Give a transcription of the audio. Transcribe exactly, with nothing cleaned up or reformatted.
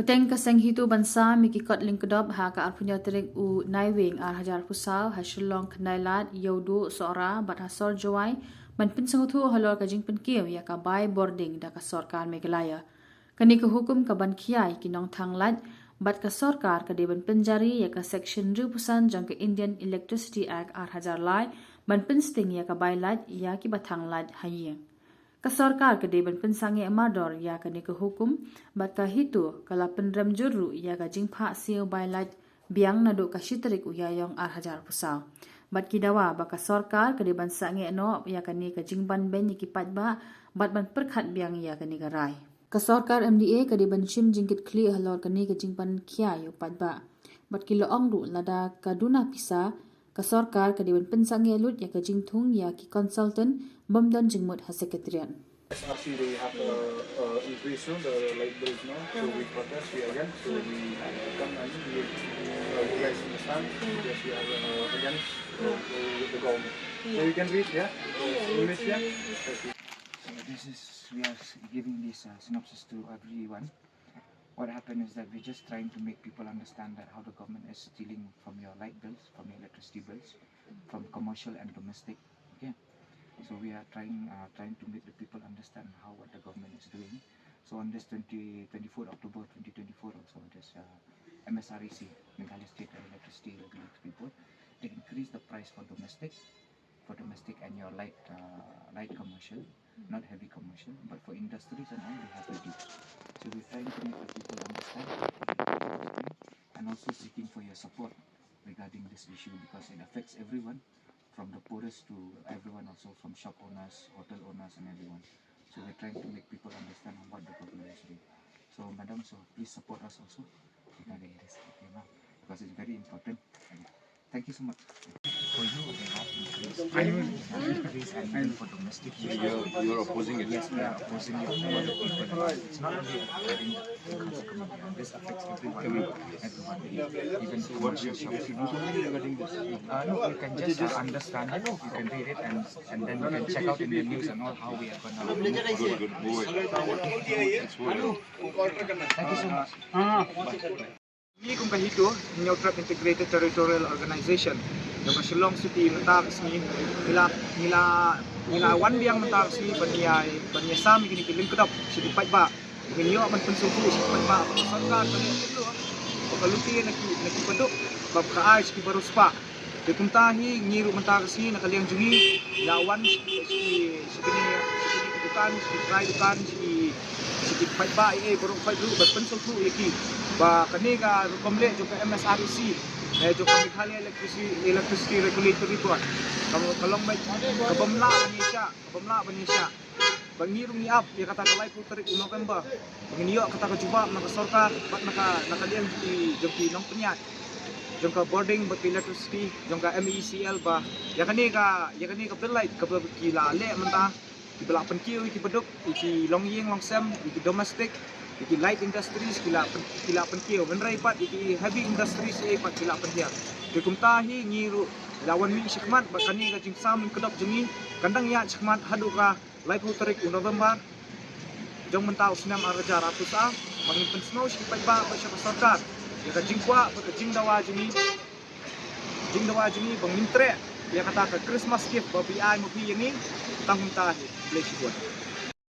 Teng ka seng HITO ban sam ïa ki kot lyngkdop ha ka arphew hynñiew tarik u Naiwieng ar hajar arphew saw ha Shillong, Khyndailad, Ïewduh, Sohra bad ha Sor Jowai ban pynsngewthuh halor ka jingpynkiew ïa ka bai bording da ka sorkar Meghalaya. Kane ka hukum ka ban khia ïa ki nongthang lait bad ka sorkar ka dei ban pynjari ïa ka section hynriewphew san jong ka Indian Electricity Act ar hajar lai ban pynsting ïa ka bai lait ïa ki ba thang lait ha ïing. Ka sorkar ka dei ban pynsangeh mardor ïa kane ka hukum bad ka HITO ka la pynrem jur ruh ïa ka jingphah siew bai lait biang naduh ka shi tarik u Ïaïong ar hajar arphew saw. Bad ki dawa ba ka sorkar ka dei ban sangeh noh ïa kane ka jingban beiñ ïa ki paidbah bad ban pyrkhat biang ïa kane ka rai. Ka sorkar MDA ka dei ban shim jingkitkhlieh halor kane ka jingban khia ïa u paidbah. Bad ki la ong ruh lada ka duna pisa, ka sorkar ka dei ban pynsangeh lut ïa ka jingthung ïa ki consultant bym don jingmut ha Secretariat. S R C, they have uh, uh, increase, no, the light bills, no? So we protest, we against, so we come and we, uh, you guys understand, because we are uh, against uh, the government. So you can read, yeah? English, yeah? So this is, we are giving this uh, synopsis to everyone. What happened is that we're just trying to make people understand that how the government is stealing from your light bills, from your electricity bills, from commercial and domestic. Okay, so we are trying uh, trying to make the people understand how what the government is doing. So on this twenty, twenty-fourth October twenty twenty-four, also this uh, MSREC, Meghalaya State Electricity Regulatory Board, they increased the price for domestic, for domestic and your light uh, light commercial, not heavy commercial, but for industries and all they have reduced. So we're trying to make the people understand and also seeking for your support regarding this issue because it affects everyone, from the poorest to everyone, also from shop owners, hotel owners, and everyone. So we're trying to make people understand what the government is doing. So, madam, so please support us also regarding this, okay, ma'am? Because it's very important. Thank you so much. For you, they have increased. I know. Increase and even for domestic use. You're, you're opposing it. Yes, we are opposing it for the people. It's not only regarding the Khalsa community. This affects everyone. Everyone. Even so what you should do something regarding this. Uh, no, you can just uh, understand it. You can read it and and then you can check out in the news and all how we are gonna move forward. Good, good. Move it. Let's move it. Thank you so much. Ngi kum ka HITO, Hynñiewtrep Integrated Territorial Organization, jong ka Shillong City mynta ka sngi, ngi la, ngi la, ngi la wan biang mynta ka sngi ban ïa, ban ïasam ïa kine ki lyngkdop sha ki paidbah. Ngin ïoh ban pynsngewthuh sha ki paidbah ba ka sorkar ka leh pynlong ba ka lute na ki, na ki baduk ba ka ai sha ki baroh spah. Te kumta hi ngi ruh mynta ka sngi na ka liang jong ngi la wan sha ki, sha kine, sha kine ki dukan, sha ki trai dukan, sha ki, sha ki paidbah ei ei baroh khoit ruh ban pynsngewthuh ïa ki ba kane ka rukom leh jong ka MSREC, eh, jong ka Meghalaya Electricity, Electricity Regulatory Board ka, ka long beit ka bym lah ban ïaishah, ka bym lah ban ïaishah. Ba ngi ruh ngi ap ïa kata ka laiphew tarik u November ba ngin ïoh kata ka jubab na ka sorkar bad na ka, na ka liang jong ki, jong ki nongpynïaid jong ka bording bad ka electricity jong ka MeECL ba ïa kane ka, ïa kane ka bill light kaba ki la leh mynta, kiba la pynkiew ïa ki baduk, ïa ki longïing longsem, ïa ki domestic, ïa ki light industries, ki la pyn, ki la pynkiew, hynrei pat ïa ki heavy industries ei pat ki la pynhiar. Te kumta hi ngi ruh la wan mih shakhmat ba kane ka jingsam lyngkdop jong ngi kan dang ïaid shakhmat haduh ka laiphew tarik u November jong mynta u snem ar hajar arphew saw, ba ngin pynsngew sha ki paidbah bad sha ka sorkar ïa ka jingkwah bad ka jingdawa jong ngi, jingdawa jong ngi ba ngin treh ïa kata ka Christmas gift ba phi ai ma phi ïa ngi. Tang kumta hi, khublei shibun.